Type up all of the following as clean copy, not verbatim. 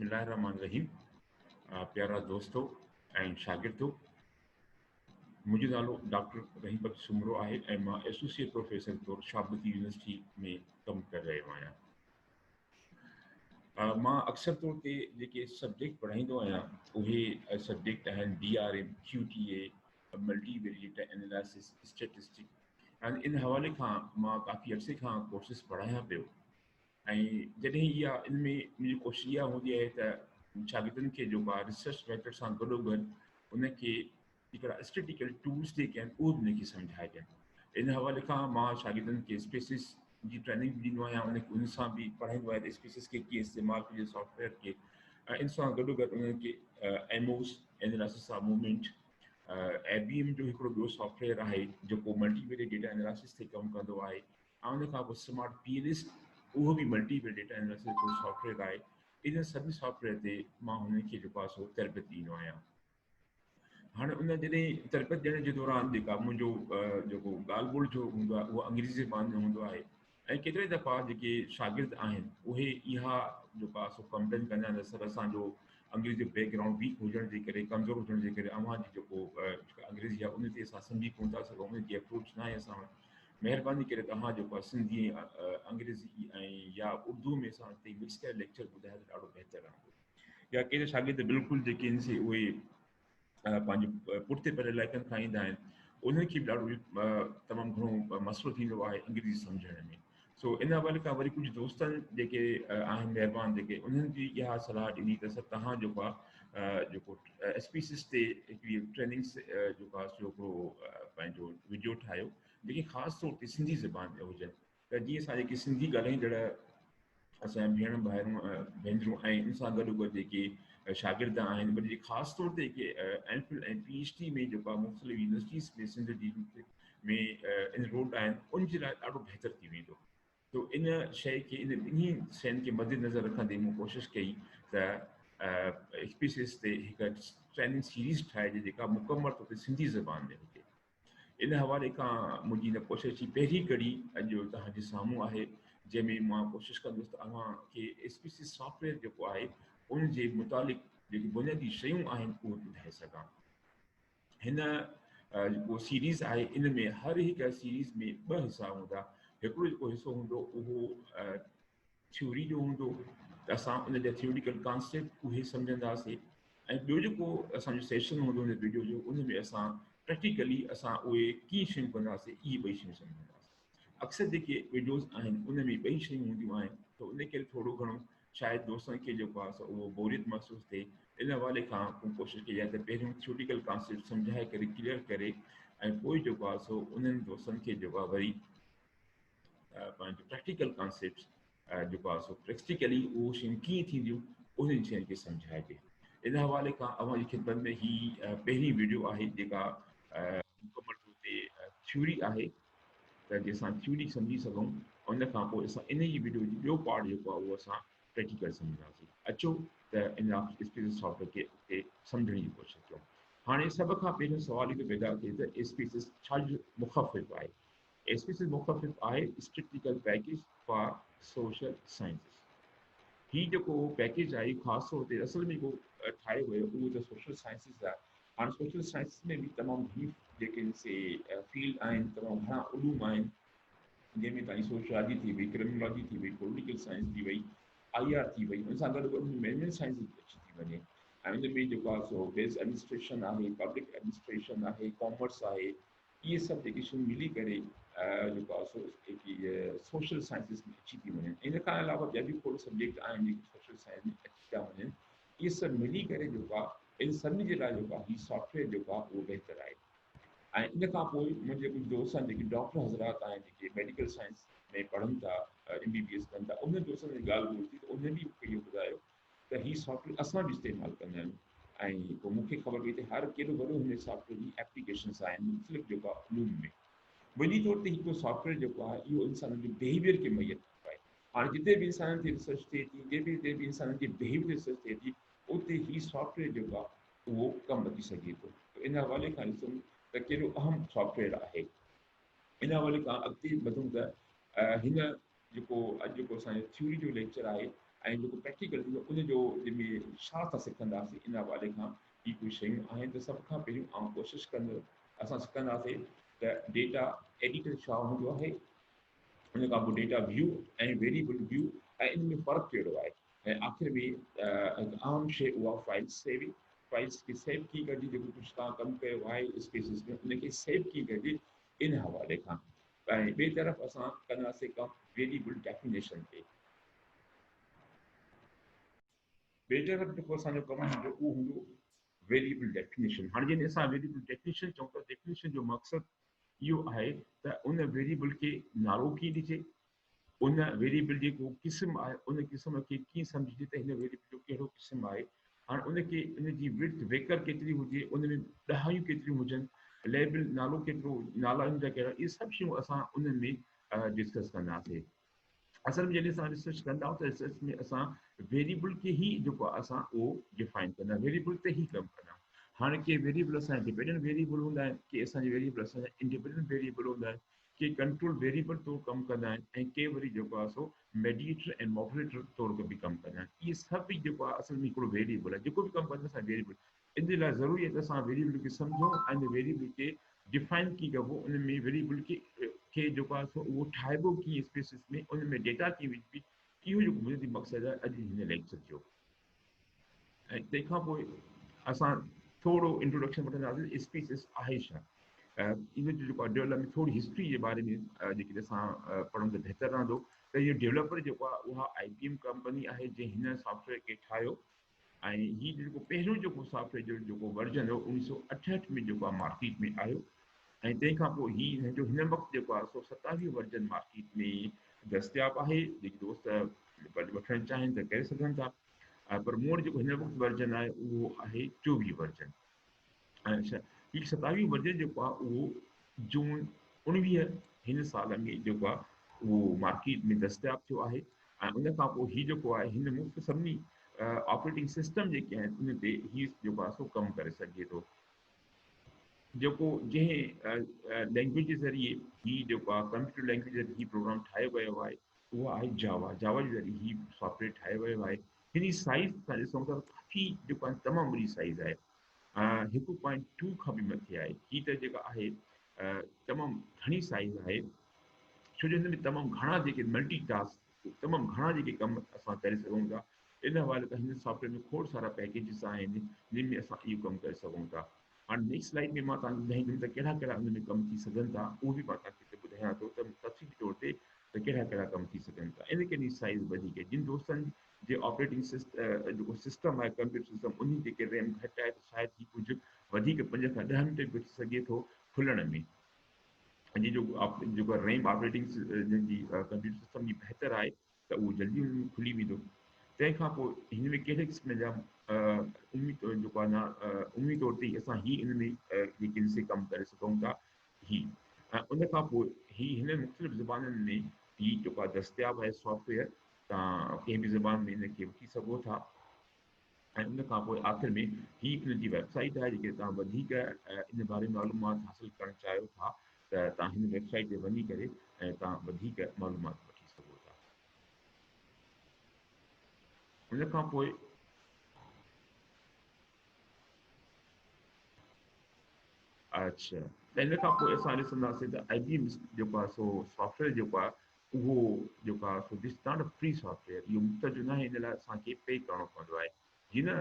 الله الرحمن الرحيم. پيارا دوستو ۽ شاگردو، منهنجو نالو ڊاڪٽر رحيم بخش سومرو آهي ۽ مان ايسوسيئيٽ پروفيسر طور شابتي يونيورسٽي ۾ ڪم ڪري رهيو آهيان. مان اڪثر طور تي جيڪي سبجيڪٽ پڙهائيندو آهيان اهي سبجيڪٽ آهن D R M, Q T A, multivariate analysis, statistic ۽ ان حوالي کان مان ڪافي عرصي کان ڪورسز پڙهايان پيو ۽ جڏهن اها ان ۾ منهنجي ڪوشش اها هوندي آهي ته شاگردن کي جيڪو آهي ريسرچ ميٿڊ سان گڏو گڏ ان کي هڪڙا اسٽيٽيڪل ٽولس جيڪي آهن اهي به ان کي سمجهائجن. ان حوالي کان مان شاگردن کي اسپيسز جي ٽريننگ به ڏيندو آهيان، ان کي ان سان به پڙهائيندو آهيان ته اسپيسز کي ڪيئن استعمال ڪجي سافٽ ويئر کي، ۽ ان سان گڏو گڏ انهن کي AMOS analysis of movement, I B M جو هڪڙو ٻيو سافٽ ويئر آهي جيڪو ملٽي ويريئيٽ ڊيٽا اينالائسس تي ڪم ڪندو آهي، ۽ ان کان پوء سمارٽ پي ايل ايس اهو به ملٽي ويريئيٽ ڊيٽا اينالائسس جو سافٽ ويئر آهي. انهن سڀني سافٽ ويئر تي مان هنن کي جيڪو آهي سو تربيت ڏيندو آهيان. هاڻي ان جڏهن تربيت ڏيڻ جي دوران جيڪا منهنجو جيڪو ڳالهه ٻولهه جو هوندو آهي اهو انگريزي زبان ۾ هوندو آهي ۽ ڪيترا دفعا جيڪي شاگرد آهن اهي اها جيڪو آهي سو ڪمپلين ڪندا آهن ته سر اسان جو انگريزي جو بيڪ گرائونڊ ويڪ هجڻ جي ڪري، ڪمزور هجڻ جي ڪري اوهان جي جيڪو انگريزي آهي ان تي اسان سمجهي ڪونه ٿا سگهون، ان جي اپروچ نه آهي اسان وٽ، مهرباني ڪري توهان جيڪو آهي سنڌي ۽ انگريزي ۽ يا اردو ۾ اسان تي مڪس ڪري ليڪچر ٻڌايو ته ڏاڍو بهتر رهندو. يا ڪي شاگرد بلڪل جيڪي آهن سي اهي پنهنجي پٺتي پيل علائقن کان ايندا آهن، انهن کي به ڏاڍو تمام گهڻو مسئلو ٿيندو آهي انگريزي سمجهڻ ۾. سو ان حوالي کان وري ڪجهه دوستن جيڪي آهن مهربان جيڪي انهن جي اها صلاح ڏني ته سر توهان جيڪو آهي جيڪو ايس پي سيس تي هڪڙي ٽريننگ جيڪو آهي سو هڪڙو پنهنجو وڊيو ٺاهيو جيڪي خاص طور تي سنڌي زبان ۾ هجن ته جيئن اسان جيڪي سنڌي ڳالهائيندڙ اسان جا ڀيڻ ڀائر ڀينرون ۽ ان سان گڏو گڏ جيڪي شاگرد آهن پر جيڪي خاص طور تي جيڪي M Phil ۽ P H D ۾ جيڪو آهي مختلف يونيورسٽيز ۾ سنڌ جي ۾ انرولڊ آهن ان جي لاء ڏاڍو بهتر ٿي ويندو. تو ان شيء کي ان ٻنهي شين کي مد نظر رکندي مون ڪوشش ڪئي ته ايس پي سيس تي هڪ ٽريننگ سيريز ٺاهجي جيڪا مڪمل طور تي سنڌي زبان ۾ هجي. ان حوالي کان منهنجي ان ڪوشش جي پهرين ڪڙي اڄ توهان جي سامهون آهي جنهن ۾ مان ڪوشش ڪندس ته اوهان کي S P C software جيڪو آهي ان جي متعلق جيڪي بنيادي شيون آهن اهي ٻڌائي سگهان. هن جيڪو سيريز آهي ان ۾ هر هڪ سيريز ۾ ٻه حصا هوندا. هڪڙو جيڪو حصو هوندو اهو ٿيوري جو هوندو ته اسان ان جا ٿيوريٽيڪل ڪانسيپٽ اهي سمجهنداسين ۽ ٻيو جيڪو اسان جو سيشن هوندو ان ويڊيو جو ان ۾ اسان پريڪٽيڪلي اسان اهي ڪيئن شيون ڪنداسين اهي ٻئي شيون سمجهنداسين. اڪثر جيڪي ويڊيوز آهن ان ۾ ٻئي شيون هونديون آهن ته ان ڪري ٿورو گهڻو شايد دوستن کي جيڪو آهي سو اهو بوريت محسوس ٿئي. ان حوالي کان ڪوشش ڪئي آهي ته پهريون ٿيوريٽيڪل ڪانسيپٽ سمجهائي ڪري ڪليئر ڪري ۽ پوء جيڪو آهي سو انهن دوستن کي جيڪو آهي وري پنهنجو پريڪٽيڪل ڪانسيپٽ جيڪو آهي سو پريڪٽيڪلي اهو شيون ڪيئن ٿينديون انهن شين کي سمجهائجي. ان حوالي کان اوهان جي خدمت ۾ هي پهرين ويڊيو آهي جيڪا مڪمل طور تي ٿيوري آهي ته جي اسان ٿيوري سمجهي سگهون ان کان پوء اسان ان ئي ويڊيو جو ٻيو پارٽ جيڪو آهي اهو اسان پريڪٽيڪل سمجهنداسين. اچو ته ان اسپيسز سافٽ ويئر کي سمجهڻ جي ڪوشش ڪيون. هاڻي سڀ کان پهريون سوال اهو پيدا ٿئي ته اسپيسز ڇا جو مخفف آهي؟ ايس پي سي مخفف آهي statistical package for social sciences. هي جيڪو پيڪيج آهي خاص طور تي اصل ۾ جيڪو ٺاهيو ويو اهو ته سوشل سائنسز لاء. هاڻي سوشل سائنسز ۾ به تمام گهڻيون جيڪي سي فيلڊ آهن، تمام گهڻا علوم آهن، جنهن ۾ تائين سوشيالاجي ٿي وئي، ڪرمنالاجي ٿي وئي، پوليٽيڪل سائنس ٿي وئي، I R ٿي وئي، ان سان گڏ گڏ مينيجمينٽ سائنس به اچي ٿي وڃي ۽ ان ۾ جيڪو آهي سو بيس ايڊمنسٽريشن آهي، پبلڪ ايڊمنسٽريشن آهي، ڪامرس آهي، اهي سڀ جيڪي شيون ملي ڪري جيڪو آهي سو جيڪي سوشل سائنسز ۾ اچي ٿي وڃن. ان کان علاوه ٻيا به کوڙ سبجيڪٽ آهن جيڪي سوشل سائنس ۾ اچي ٿا وڃن. اهي سڀ ملي ڪري جيڪو آهي ان سڀني جي لاء جيڪو آهي هي سافٽ ويئر جيڪو آهي اهو بهتر آهي. ۽ ان کان پوء منهنجي ڪجهه دوست آهن جيڪي ڊاڪٽر حضرات آهن جيڪي ميڊيڪل سائنس ۾ پڙهن ٿا، ايم بي بي ايس ڪن ٿا، انهن دوستن سان ڳالهه ٻولهه ٿي ته انهن به مون کي اهو ٻڌايو ته هي سافٽ ويئر اسان به استعمال ڪندا آهيون ۽ پوء مون کي خبر پئي ته هر ڪيڏو وڏو هن سافٽ ويئر جي ايپليڪيشنس آهن مختلف جيڪو آهي علوم ۾. بنيادي طور تي هڪڙو سافٽ ويئر جيڪو آهي اهو انسانن جي بهيويئر کي مهيا ڪندو آهي. هاڻي جتي به انسانن تي ريسرچ ٿئي ٿي، جتي جتي به انسانن جي بهيويئر تي ريسرچ ٿئي ٿي، اتي هي سافٽ ويئر جيڪو آهي اهو ڪم اچي سگهي ٿو. ته ان حوالي کان ڏسون ته ڪيڏو اهم سافٽ ويئر آهي. ان حوالي کان اڳتي وڌون ته هن جيڪو اڄ جيڪو اسان جو ٿيوري جو ليڪچر آهي ۽ جيڪو پريڪٽيڪل ٿيندو ان جو جنهن ۾ ڇا اسان سکنداسين ان حوالي کان هي ڪجهه شيون آهن ته سڀ کان پهريون آئون ڪوشش ڪندس اسان سکنداسين ته ڊيٽا ايڊيٽر ڇا هوندو آهي ان کان پوء ڊيٽا ويو ۽ ويريبل ويو ۽ ان ۾ فرق ڪهڙو آهي ۽ آخر ۾ هڪ اهم شيء اها فائل سيونگ فائلس کي سيو ڪيئن ڪجي جيڪو ڪجهه توهان ڪم ڪيو آهي اسپيسز ۾ ان کي سيو ڪيئن ڪجي ان حوالي کان ۽ ٻئي طرف اسان ڪنداسين ڪم ويريبل ڊيفينيشن تي. ٻئي طرف جيڪو اسان جو ڪم هوندو اهو هوندو ويريبل ڊيفينيشن. هاڻي جڏهن اسان ويريبل ڊيفينيشن چئون ٿا ڊيفينيشن جو مقصد اهو آهي ته ان ويريبل کي نالو ڪيئن ڏجي، ان ويريبل جيڪو قسم آهي ان قسم کي ڪيئن سمجهجي ته هن ويريبل جو ڪهڙو قسم آهي. هاڻي ان کي ان جي وڊٿ ويڪر ڪيتري هجي، ان ۾ ڏهايون ڪيتريون هجن، ليبل نالو ڪيترو، نالا ان جا ڪهڙا، اهي سڀ شيون اسان ان ۾ ڊسڪس ڪنداسين. اصل ۾ جڏهن اسان ريسرچ ڪندا آهيون ته ريسرچ ۾ اسان ويريبل کي ئي جيڪو آهي اسان اهو ڊفائن ڪندا آهيون، ويريبل تي ئي ڪم ڪندا آهيون. هاڻي ڪي ويريبل اسان جا ڊپينڊنٽ ويريبل هوندا آهن، ڪي اسان جا ويريبل اسان جا انڊيپينڊنٽ ويريبل هوندا آهن، ڪي ڪنٽرول ويريبل طور ڪم ڪندا آهن ۽ ڪي وري جيڪو آهي سو ميڊيئيٽر ۽ ماڊريٽر طور به ڪم ڪندا آهن. اهي سڀ ئي جيڪو آهي اصل ۾ هڪڙو ويريبل آهي جيڪو به ڪم ڪندو اسان ويريبل ان جي لاء ضروري آهي ته اسان ويريبل کي سمجهون ۽ ان ويريبل کي ڊفائن ڪيئن ڪبو ان ۾ ويريبل کي کي جيڪو آهي سو اهو ٺاهبو ڪيئن اسپيسز ۾ ان ۾ ڊيٽا ڪيئن وجهبي اهو جيڪو بنيادي مقصد آهي اڄ هن ليڪچر جو. ۽ تنهن کان پوء اسان ٿورو انٽروڊڪشن وٺنداسين اسپيسز آهي ڇا ان جو جيڪو آهي ڊيولپمينٽ ٿوري هسٽري جي باري ۾ جيڪڏهن اسان پڙهون ته بهتر رهندو ته اهو ڊيولپر جيڪو آهي اها آء بي ايم ڪمپني آهي جنهن هن سافٽويئر کي ٺاهيو ۽ هي جيڪو پهريون جيڪو سافٽويئر جو جيڪو ورجن هو اڻويهه سو اٺهٺ ۾ جيڪو آهي مارڪيٽ ۾ آيو ۽ تنهن کان پوء هي هن جو هن وقت جيڪو آهي سو ستاويهه ورجن مارڪيٽ ۾ دستياب آهي جيڪي دوست وٺڻ چاهين ته ڪري سگهن ٿا پر مون وٽ جيڪو هن وقت ورجن آهي اهو آهي 24 ورجن. اڇا هي 27 ورجن جيڪو آهي اهو جون 19 هن سال ۾ جيڪو آهي اهو مارڪيٽ ۾ دستياب ٿيو آهي ۽ ان کان پوء هي جيڪو آهي هن مفت سڀني آپريٽنگ سسٽم جيڪي آهن ان تي هي جيڪو آهي سو ڪم ڪري سگهجي ٿو. جيڪو جنهن لينگويج جي ذريعي هي جيڪو آهي ڪمپيوٽر لينگويج ذريعي هي پروگرام ٺاهيو ويو آهي اهو آهي جاوا. جاوا جي ذريعي هي سافٽ ويئر ٺاهيو ويو آهي. هن جي سائيز اسان ڏسون ٿا ته ڪافي جيڪو آهي تمام وڏي سائيز آهي. هڪ پوائنٽ ٽو کان به مٿي آهي. هي ته جيڪا آهي تمام گهڻي سائيز آهي ڇو جو هن ۾ تمام گهڻا جيڪي ملٽي ٽاسڪ تمام گهڻا جيڪي ڪم اسان ڪري سگهون ٿا. ان حوالي سان هن سافٽ ويئر ۾ کوڙ سارا پيڪيجز آهن جن ۾ اسان اهو ڪم ڪري سگهون ٿا. هاڻي نيڪسٽ سلائيڊ ۾ مان توهان کي ٻڌائيندم ته ڪهڙا ڪهڙا ان ۾ ڪم ٿي سگهن ٿا اهو به مان توهان کي هتي ٻڌايان ٿو ته تفصيلي طور تي ته ڪهڙا ڪهڙا ڪم ٿي سگهن ٿا. ان ڪري سائيز وڌيڪ آهي. جن دوستن جي آپريٽنگ جيڪو سسٽم آهي ڪمپيوٽر سسٽم انهي جيڪي ريم گهٽ آهي ته شايد هي ڪجهه وڌيڪ 5 کان 10 منٽ به وٺي سگهي ٿو کلڻ ۾. جي جو جيڪو ريم آپريٽنگ جن جي ڪمپيوٽر سسٽم جي بهتر آهي ته اهو جلدي ان ۾ کلي ويندو. تنهن کان پوء هن ۾ ڪهڙي قسم جا عمومي جيڪو آهي نه عمومي طور تي اسان هي ان ۾ جيڪي سي ڪم ڪري سگهون ٿا هي ۽ ان کان پوء هي هن مختلف زبانن ۾ هي جيڪو آهي دستياب آهي سافٽ ويئر توهان ڪنهن به زبان ۾ ان کي وٺي سگهو ٿا ۽ ان کان پوء آخر ۾ هي ان جي ويب سائيٽ آهي جيڪڏهن توهان وڌيڪ ان باري ۾ معلومات حاصل ڪرڻ چاهيو ٿا ته توهان هن ويب سائيٽ تي وڃي ڪري ۽ توهان وڌيڪ معلومات وٺي سگهو ٿا. ان کان پوء اڇا ته ان کان پوء اسان ڏسنداسين ته آء بي ايم جيڪو آهي سو سافٽ ويئر جيڪو آهي اهو جيڪو آهي سو this not a free software اهو مفت جو ناهي ان لاء اسان کي پي ڪرڻو پوندو آهي. جي نه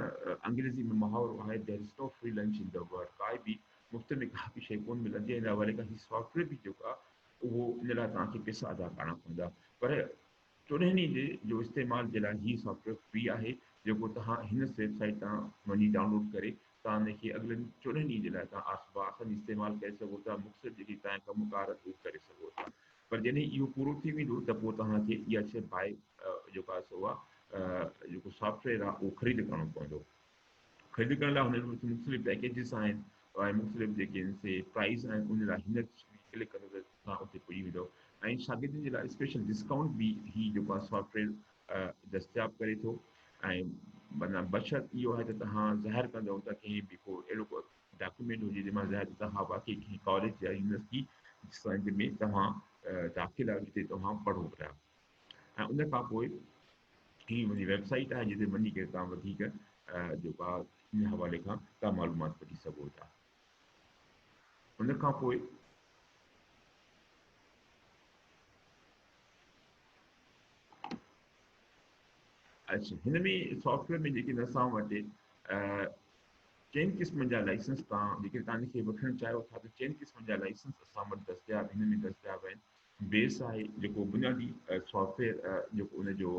انگريزي ۾ محاورو آهي there is no free lunch in the world ڪائي به مفت ۾ ڪا به شيء ڪونه ملندي آهي ان حوالي کان هي سافٽ ويئر به جيڪو آهي اهو ان لاء توهان کي پيسا ادا ڪرڻا پوندا پر 14 ڏينهن جي جو استعمال جي لاء هي سافٽ ويئر فري آهي جيڪو توهان هن ويب سائيٽ تان وڃي ڊائونلوڊ ڪري توهان ان کي اڳلن 14 ڏينهن جي لاء توهان بآساني استعمال ڪري سگهو ٿا مختلف جيڪي توهان جا ڪم ڪار اهي ڪري سگهو ٿا پر جڏهن اهو پورو ٿي ويندو ته پوء توهان کي اها شيء باء جيڪو آهي سو اها جيڪو سافٽ ويئر آهي اهو خريد ڪرڻو پوندو. خريد ڪرڻ لاء هن وٽ مختلف پيڪيجز آهن ۽ مختلف جيڪي آهن سي پرائز آهن ان لاء هن ڪلڪ ڪندو ته توهان اتي پڄي ويندو ۽ شاگردن جي لاء اسپيشل ڊسڪائونٽ به هي جيڪو آهي سافٽ ويئر دستياب ڪري ٿو ۽ معنيٰ بشرط اهو آهي ته توهان ظاهر ڪندو ته ڪنهن به ڪو اهڙو ڪو ڊاڪيومينٽ هجي جنهن مان ظاهر ٿئي ته ها واقعي ڪنهن ڪاليج يا يونيورسٽي جنهن ۾ توهان داخل آهيو جتي توهان پڙهو پيا ۽ ان کان پوء هي منهنجي ويب سائيٽ آهي جتي وڃي ڪري توهان وڌيڪ جيڪو آهي ان حوالي کان توهان معلومات وٺي سگهو ٿا. ان کان پوء اچھا هن ۾ سافٽويئر ۾ جيڪي اسان وٽ چئن قسمن جا لائسنس توهان جيڪڏهن توهان کي وٺڻ چاهيو ٿا ته چئن قسمن جا لائسنس اسان وٽ دستياب هن ۾ دستياب آهن. بيس آهي جيڪو بنيادي سافٽويئر جيڪو ان جو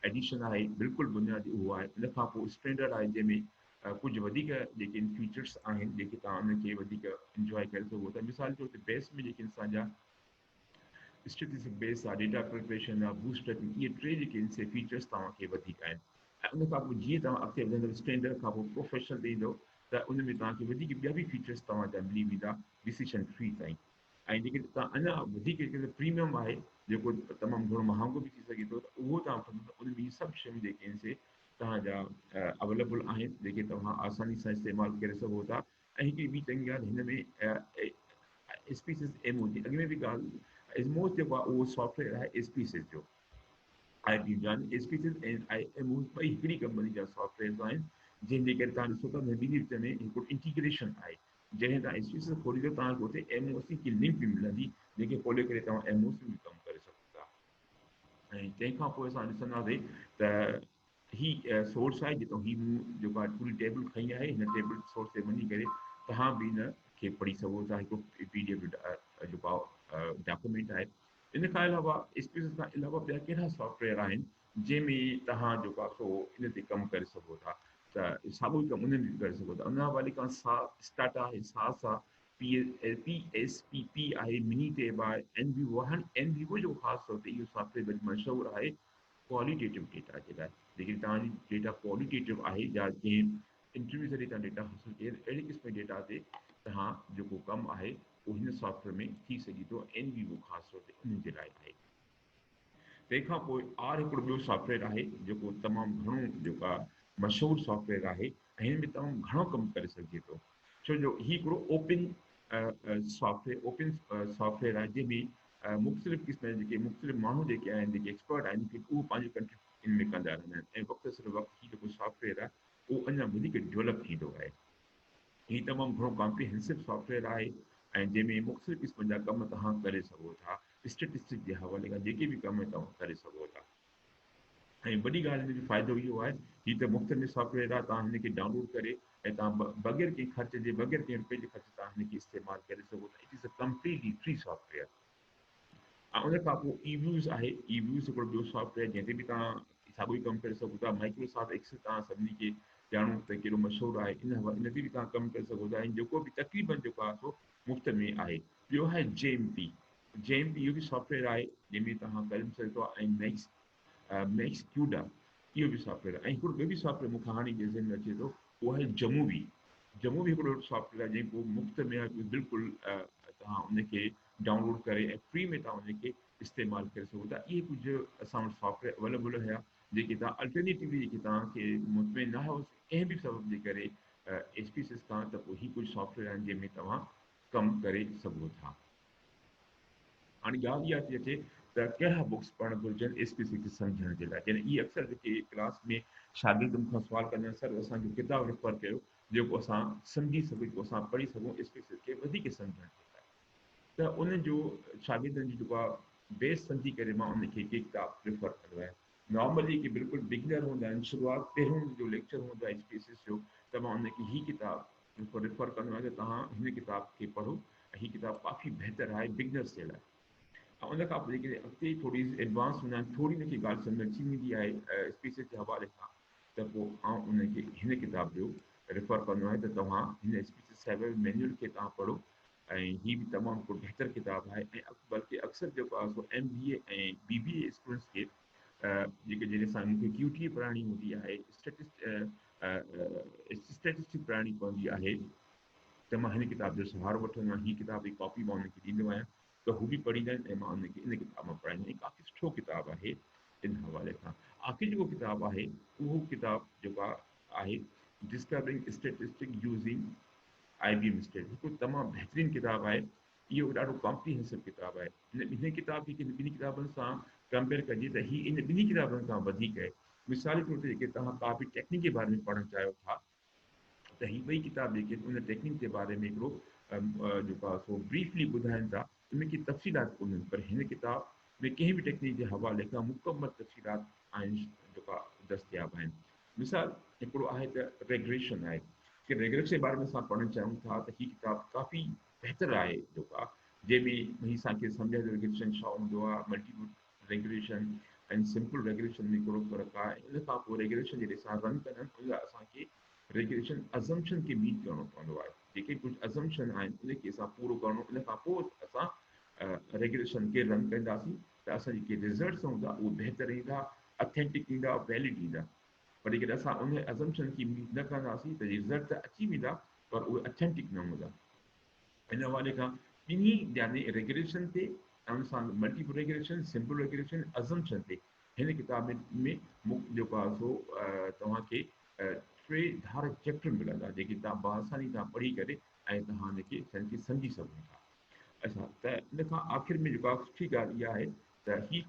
ايڊيشن آهي بلڪل بنيادي اهو آهي. ان کان پوء اسٽينڊرڊ آهي جنهن ۾ ڪجهه وڌيڪ جيڪي فيچرس آهن جيڪي توهان ان کي وڌيڪ انجوائي ڪري سگهو ٿا. مثال طور تي بيس ۾ جيڪي اسان جا اسٽيٽسٽڪ بيس آهي، ڊيٽا پريپريشن آهي، بوسٽ ٽريڪنگ، اهي ٽي جيڪي آهن سي فيچرس توهان کي وڌيڪ آهن. ۽ ان کان پوء جيئن توهان اڳتي وڌندو اسٽينڊرڊ کان پوء پروفيشنل تي ايندو ته ان ۾ توهان کي وڌيڪ ٻيا به فيچرس توهان جا ملي ويندا ڊسيشن ٽري تائين. ۽ جيڪڏهن توهان اڃا وڌيڪ جيڪڏهن پريميم آهي جيڪو تمام گهڻو مهانگو به ٿي سگهي ٿو ته اهو توهان وٺندو ته ان ۾ هي سڀ شيون جيڪي آهن سي توهان جا اويليبل آهن جيڪي توهان آساني سان استعمال ڪري سگهو ٿا. ۽ هڪڙي ٻي چڱي ڳالهه هن ۾ اسپيسز ايم او جي اڳ ۾ به ڳالهه ايزموز جيڪو آهي اهو سافٽويئر آهي اسپيسز جو آء بي جان اسپيسز ۽ I M Os ٻئي هڪڙي ڪمپني جا سافٽويئرز آهن جنهن جي ڪري توهان ڏسو ٿا ٻنهي وچ ۾ هڪڙو انٽيگريشن آهي. جڏهن توهان ايس پي سي کوليندو توهان کي اتي ايم او سي جي لنڪ به ملندي جنهن کي کولي ڪري توهان ايم او سي ۾ ڪم ڪري سگهو ٿا. ۽ تنهن کان پوء اسان ڏسنداسين ته هي سورس آهي جتان هي مون جيڪو آهي پوري ٽيبل کنئي آهي. هن ٽيبل سورس تي وڃي ڪري توهان به هن کي پڙهي سگهو ٿا. هڪ پي ڊي ايف جيڪو آهي ڊاڪومينٽ آهي. ان کان علاوه ايس پي سي کان علاوه ٻيا ڪهڙا سافٽويئر آهن جنهن ۾ توهان جيڪو آهي سو ان تي ڪم ڪري سگهو ٿا ته ساڳيو ئي ڪم انهن ۾ به ڪري سگهو ٿا. ان حوالي کان سا اسٽاٽا آهي، ساس آهي، پي ايس پي پي آهي، مني ٽيب آهي، اين وي او آهي. هاڻي اين وي او جيڪو خاص طور تي اهو سافٽ ويئر وري مشهور آهي ڪواليٽيٽو ڊيٽا جي لاء. جيڪڏهن توهان جي ڊيٽا ڪواليٽيٽو آهي يا ڪنهن انٽرويو ذريعي توهان ڊيٽا حاصل ڪئي ته اهڙي قسم جي ڊيٽا تي توهان جيڪو ڪم آهي اهو هن سافٽ ويئر ۾ ٿي سگهي ٿو. اين وي او خاص طور تي انهن جي لاء آهي. تنهن کان پوء آر هڪڙو ٻيو سافٽ ويئر آهي جيڪو تمام گهڻو جيڪو آهي مشهور سافٽ ويئر آهي ۽ هن ۾ تمام گهڻو ڪم ڪري سگهجي ٿو ڇو جو هي هڪڙو open software open software آهي جنهن ۾ مختلف قسم جا جيڪي مختلف ماڻهو جيڪي آهن جيڪي ايڪسپرٽ آهن اهو پنهنجو ڪنٽريبيوٽ ان ۾ ڪندا رهندا آهن ۽ وقت سر وقت هي جيڪو سافٽ ويئر آهي اهو اڃا وڌيڪ ڊولپ ٿيندو آهي. هي تمام گهڻو ڪامپريهنسو سافٽ ويئر آهي ۽ جنهن ۾ مختلف قسمن جا ڪم توهان ڪري سگهو ٿا. اسٽيٽسٽڪ جي حوالي کان جيڪي به ڪم توهان ڪري سگهو ٿا. ۽ وڏي ڳالهه هن جو فائدو اهو آهي هي ته مفت ۾ سافٽ ويئر آهي توهان هن کي ڊائونلوڊ ڪري ۽ توهان بغير ڪنهن خرچ جي بغير ڪنهن روپئي جي خرچ توهان هن کي استعمال ڪري سگهو ٿا. It is a completely free software. ۽ ان کان پوء اي ويوز آهي. اي ويوز هڪڙو ٻيو سافٽ ويئر جنهن تي به توهان ساڳيو ئي ڪم ڪري سگهو ٿا. مائڪروسافٽ ايڪسل توهان سڀني کي ڄاڻو ته ڪيڏو مشهور آهي ان تي به توهان ڪم ڪري سگهو ٿا ۽ جيڪو به تقريبن جيڪو آهي سو مفت ۾ آهي. ٻيو آهي جي ايم پي. جي ايم پي اهو به سافٽ ويئر آهي جنهن ۾ توهان ڪري به سگهو ٿا ۽ ميڪس ڪيوڊا اهو به سافٽ ويئر آهي. ۽ هڪڙو ٻيو به سافٽ ويئر مون کي هاڻي ذهن ۾ اچي ٿو اهو آهي جمووي. جمووي هڪڙو اهڙو سافٽ ويئر آهي جيڪو مفت ۾ آهي بلڪل توهان ان کي ڊائونلوڊ ڪري ۽ فري ۾ توهان ان کي استعمال ڪري سگهو ٿا. اهي ڪجهه اسان وٽ سافٽ ويئر اويليبل هيا جيڪي توهان الٽرنيٽولي جيڪي توهان کي مطمئن نه آهيو ڪنهن به سبب جي ڪري ايس پي سيس کان ته پوء هي ڪجهه سافٽ ويئر آهن جنهن ۾ توهان ڪم ڪري سگهو ٿا. هاڻي ڳالهه اها ٿي اچي ته ڪهڙا بڪس پڙهڻ گهرجن ايس پي سي کي سمجهڻ جي لاء. جڏهن اهي اڪثر جيڪي ڪلاس ۾ شاگرد مون کان سوال ڪندا آهن سر اسان کي ڪتاب ريفر ڪيو جيڪو اسان سمجهي سگهون جيڪو اسان پڙهي سگهون ايس پي سي کي وڌيڪ سمجهڻ جي لاء ته انهن جو شاگردن جو جيڪو آهي بيس سمجهي ڪري مان انهن کي ڪي ڪتاب ريفر ڪندو آهيان. نارملي جيڪي بلڪل بگنر هوندا آهن شروعات پهريون جو ليڪچر هوندو آهي ايس پي سي جو ته مان انهن کي هي ڪتاب ريفر ڪندو آهيان ته توهان هن ڪتاب کي پڙهو ۽ هي ڪتاب ڪافي بهتر آهي بگنرس جي لاء. ۽ ان کان پوء جيڪڏهن اڳتي ٿوري ايڊوانس هوندا آهن ٿوري ان کي ڳالهه سمجهه اچي ويندي آهي اسپيسز جي حوالي سان ته پوء آئون ان کي هن ڪتاب جو ريفر ڪندو آهيان ته توهان هن اسپيسز سرور مينيول کي توهان پڙهو ۽ هي به تمام هڪڙو بهتر ڪتاب آهي ۽ بلڪه اڪثر جيڪو آهي سو M B A ۽ B B A students کي جيڪي جڏهن اسان مون کي ڪيو ٽي پڙهائڻي هوندي آهي اسٽيٽسٽڪ پڙهائڻي پوندي آهي ته مان هن ڪتاب جو سهارو وٺندو آهيان. هي ڪتاب جي ڪاپي مان انهن کي ڏيندو آهيان ته هو به پڙهيندا آهن ۽ مان انهن کي ان ڪتاب مان پڙهائيندو آهيان. ڪافي سٺو ڪتاب آهي ان حوالي سان. آخر جيڪو ڪتاب آهي اهو ڪتاب جيڪو آهي discovering statistic using I B M state هڪ تمام بهترين ڪتاب آهي. اهو ڏاڍو ڪامپريهنسو ڪتاب آهي. هن ٻنهي ڪتاب کي ٻنهي ڪتابن سان ڪمپيئر ڪجي ته هي ان ٻنهي ڪتابن کان وڌيڪ آهي. مثال جي طور تي جيڪي توهان ڪا به ٽيڪنيڪ جي باري ۾ پڙهڻ چاهيو ٿا ته هي ٻئي ڪتاب جيڪي ان ٽيڪنيڪ جي باري ۾ هڪڙو جيڪو آهي سو بريفلي ٻڌائن ٿا، ان ۾ ڪي تفصيلات ڪونهن، پر هن ڪتاب ۾ ڪنهن به ٽيڪنيڪ جي حوالي کان مڪمل تفصيلات آهن جيڪا دستياب آهن. مثال هڪڙو آهي ته ريگريشن آهي، جيڪي ريگريشن جي باري ۾ اسان پڙهڻ چاهيون ٿا ته هي ڪتاب ڪافي بهتر آهي جيڪا جنهن ۾ هي اسان کي سمجهائي ٿو ريگريشن ڇا هوندو آهي، ملٽي ريگريشن ۽ سمپل ريگريشن ۾ ڪهڙو فرق آهي، ان کان پوء ريگريشن جڏهن اسان رن ڪندا آهيون ان لاء اسان کي ريگريشن ازمپشن کي ميٽ ڪرڻو پوندو آهي، جيڪي ڪجهه ازمپشن آهن ان کي اسان پورو ڪرڻو، ان کان پوء اسان ريگريشن کي رن ڪنداسين ته اسان جيڪي رزلٽس هوندا اهي بهتر ايندا، اٿينٽڪ ايندا، ويلڊ ايندا. پر جيڪڏهن اسان ان ازمپشن کي ميٽ نه ڪنداسين ته رزلٽ ته اچي ويندا پر اهي اٿينٽڪ نه هوندا. ان حوالي کان ٻنهي يعني ريگريشن تي ۽ ان سان multiple regression, simple regression, assumption تي هن ڪتاب ۾ جيڪو آهي سو توهان کي ٽي ڌار چيپٽر ملندا جيڪي توهان باآساني توهان پڙهي ڪري ۽ توهان ان کي شين کي سمجهي سگهو ٿا. اڇا ته ان کان آخر ۾ جيڪا سٺي ڳالهه اها آهي ته هي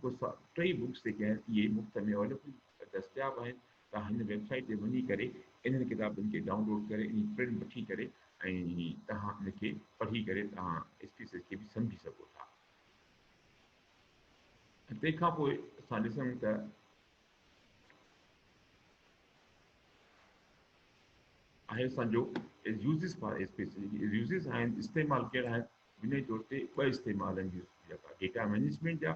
ٽئي بڪس جيڪي آهن اهي مفت ۾ اويليبل دستياب آهن. توهان هن ويب سائيٽ تي وڃي ڪري انهن ڪتابن کي ڊائونلوڊ ڪري انهي پرنٽ وٺي ڪري ۽ توهان ان کي پڙهي ڪري توهان اسپيسز کي به سمجهي سگهو ٿا. تنهن کان پوء اسان ڏسون ته آهي اسان جو يوزز فار اسپيسز، يوزز آهن استعمال ڪهڙا آهن، بنيادي طور تي ٻه استعمال آهن جيڪا ڊيٽا مينيجمينٽ جا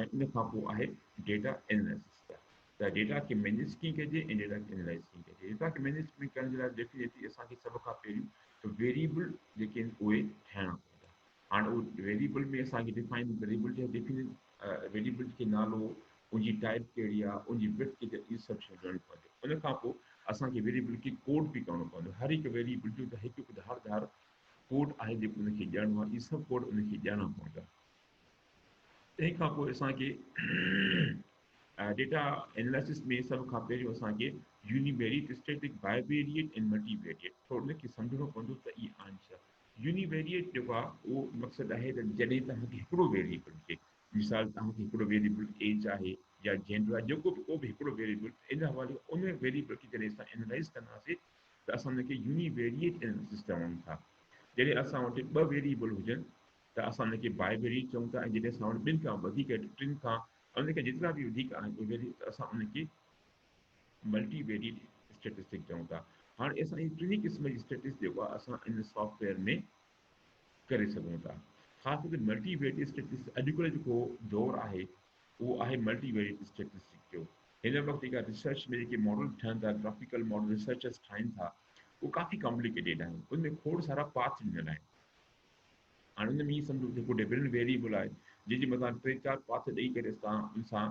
۽ ان کان پوء آهي ڊيٽا اينالائسس جا. ته ڊيٽا کي مينيج ڪيئن ڪجي ۽ ڊيٽا کي اينالائز ڪيئن ڪجي. ڊيٽا کي مينيجمينٽ ڪرڻ جي لاء ڊيفينيٽلي اسان کي سڀ کان پهريون ته ويريبل جيڪي آهن اهي ٺاهڻا پوندا. هاڻ اهو ويريبل ۾ اسان کي ڊفائن ويريبل جي ڊيفينيٽ ويريبل کي نالو، ان جي ٽائپ ڪهڙي آهي، ان جي وڊٿ ڪيتري، اهي سڀ شيون ڏيڻيون پونديون. ان کان پوء اسان کي ويريبل کي ڪوڊ به ڪرڻو پوندو. هر هڪ ويريبل جو ته هڪ هڪ ڌار ڌار ڪوڊ آهي جيڪو ان کي ڏيڻو آهي، اهي سڀ ڪوڊ ان کي ڏيڻا پوندا. تنهن کان پوء اسان کي ڊيٽا اينالائسس ۾ سڀ کان پهريون اسان کي univariate statistic, bivariate ۽ multivariate ٿورو ان کي سمجهڻو پوندو ته اهي آهن ڇا. يونيويريئيٽ جيڪو آهي اهو مقصد آهي ته جڏهن توهان کي هڪڙو ويريئبل هجي، مثال توهان کي هڪڙو ويريئبل ايج آهي يا جينڊر آهي، جيڪو به ڪو به هڪڙو ويريئبل، ان حوالي ان ويريئبل کي جڏهن اسان اينالائز ڪنداسين ته اسان ان کي يونيويريئيٽ اينالائسس چئون ٿا. جڏهن اسان وٽ ٻه ويريئبل هجن ته اسان ان کي بائي ويريئيٽ چئون ٿا ۽ جڏهن اسان وٽ ٻن کان وڌيڪ، ٽن کان، ان کان جيترا به وڌيڪ آهن اهي ويريئيٽ ته اسان ان کي ملٽي ويريئيٽ اسٽيٽسٽڪ چئون ٿا. هاڻي اسان هي ٽنهي قسم جي اسٽيٽسٽڪ جيڪو آهي اسان ان سافٽ ويئر ۾ ڪري سگهون ٿا. خاص طور تي ملٽي ويريئيٽ اسٽيٽسٽڪ اڄڪلهه جيڪو دور آهي اهو آهي ملٽي ويريئيٽ اسٽيٽسٽڪ جو. هن وقت جيڪا ريسرچ ۾ جيڪي ماڊل ٺهن ٿا، گرافيڪل ماڊل ريسرچرس ٺاهين ٿا، اهي ڪافي ڪامپليڪيٽيڊ آهن، ان ۾ کوڙ سارا پاٿ ڏنل آهن. هاڻي ان ۾ هي سمجهو ته هڪ ڊپينڊنٽ ويريبل آهي جنهن جي مٿان ٽي چار پاٿ ڏئي ڪري توهان ان سان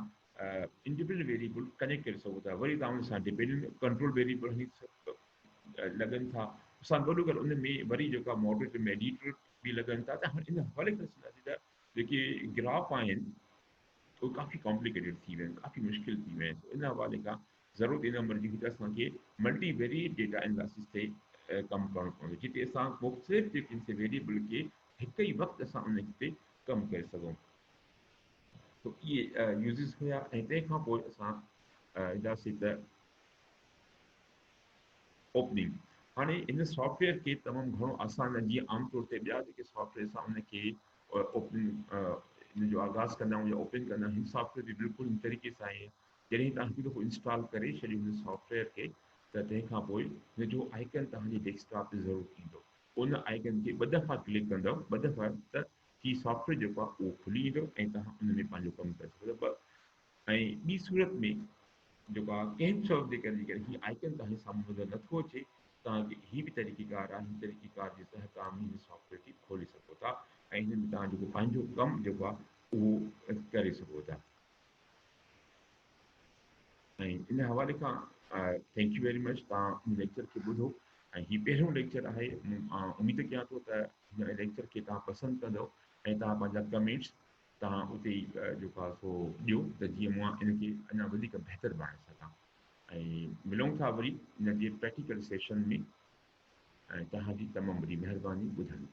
انڊيپينڊنٽ ويريبل ڪنيڪٽ ڪري سگهو ٿا، وري توهان ان سان ڊپينڊنٽ ڪنٽرول ويريبل هڻي لڳن ٿا، ان سان گڏو گڏ ان ۾ وري جيڪا ماڊريٽر ميڊيٽر به لڳن ٿا. ته هاڻي ان حوالي سان ڏسنداسين ته جيڪي گراف آهن اهي ڪافي ڪامپليڪيٽيڊ ٿي ويا آهن، ڪافي مشڪل ٿي ويا آهن. ان حوالي کان ضرورت ان امر جي هئي ته اسان کي ملٽي ويريئيٽ ڊيٽا اينالائسس تي ڪم ڪرڻو پوندو، جتي اسان مختلف جيڪي ويريبل کي هڪ ئي وقت اسان ان تي ڪم ڪري سگهون. تو اهي يوزز هيا ۽ تنهن کان پوء اسان اينداسين ته اوپننگ. هاڻي هن سافٽ ويئر کي تمام گهڻو آسان آهي، جيئن عام طور تي ٻيا جيڪي سافٽ ويئرس آهن ان کي اوپننگ ان جو آغاز ڪندا آهيون يا اوپن ڪندا آهيون، هن سافٽ ويئر به بلڪل ان طريقي سان آهي. جڏهن توهان هڪ دفعو انسٽال ڪري ڇڏيو هن سافٽ ويئر کي ته تنهن کان پوء هن جو آئيڪن توهان جي ڊيسڪ ٽاپ تي ضرور ايندو. ان آئيڪن کي ٻه دفعا ڪلڪ ڪندؤ، ٻه دفعا، ته هي سافٽ ويئر جيڪو آهي اهو کلي ايندو ۽ توهان ان ۾ پنهنجو ڪم ڪري سگهو ٿا. ۽ ٻي صورت ۾ جيڪو آهي ڪنهن به سبب جي ڪري جيڪڏهن هي آئيڪن توهان جي سامهون نظر نٿو اچي، توهان کي هي به طريقيڪار آهي، هن طريقيڪار جي تحت توهان به هن سافٽ ويئر کي کولي سگهو ٿا ۽ هن ۾ توهان جيڪو پنهنجو ڪم جيڪو آهي اهو ڪري سگهو ٿا. ۽ ان حوالي کان thank you very much توهان هن ليڪچر کي ٻڌو ۽ هي پهريون ليڪچر آهي. اميد ڪيان ٿو ته هن ليڪچر کي توهان پسند ڪندو ۽ توهان پنهنجا ڪمينٽس توهان اتي ئي جيڪو آهي سو ڏيو ته جيئن مان ان کي اڃا وڌيڪ بهتر بڻائي سگهان ۽ ملون ٿا وري ان جي پريڪٽيڪل سيشن ۾ ۽ توهان جي تمام وڏي مهرباني ٻڌڻ جي.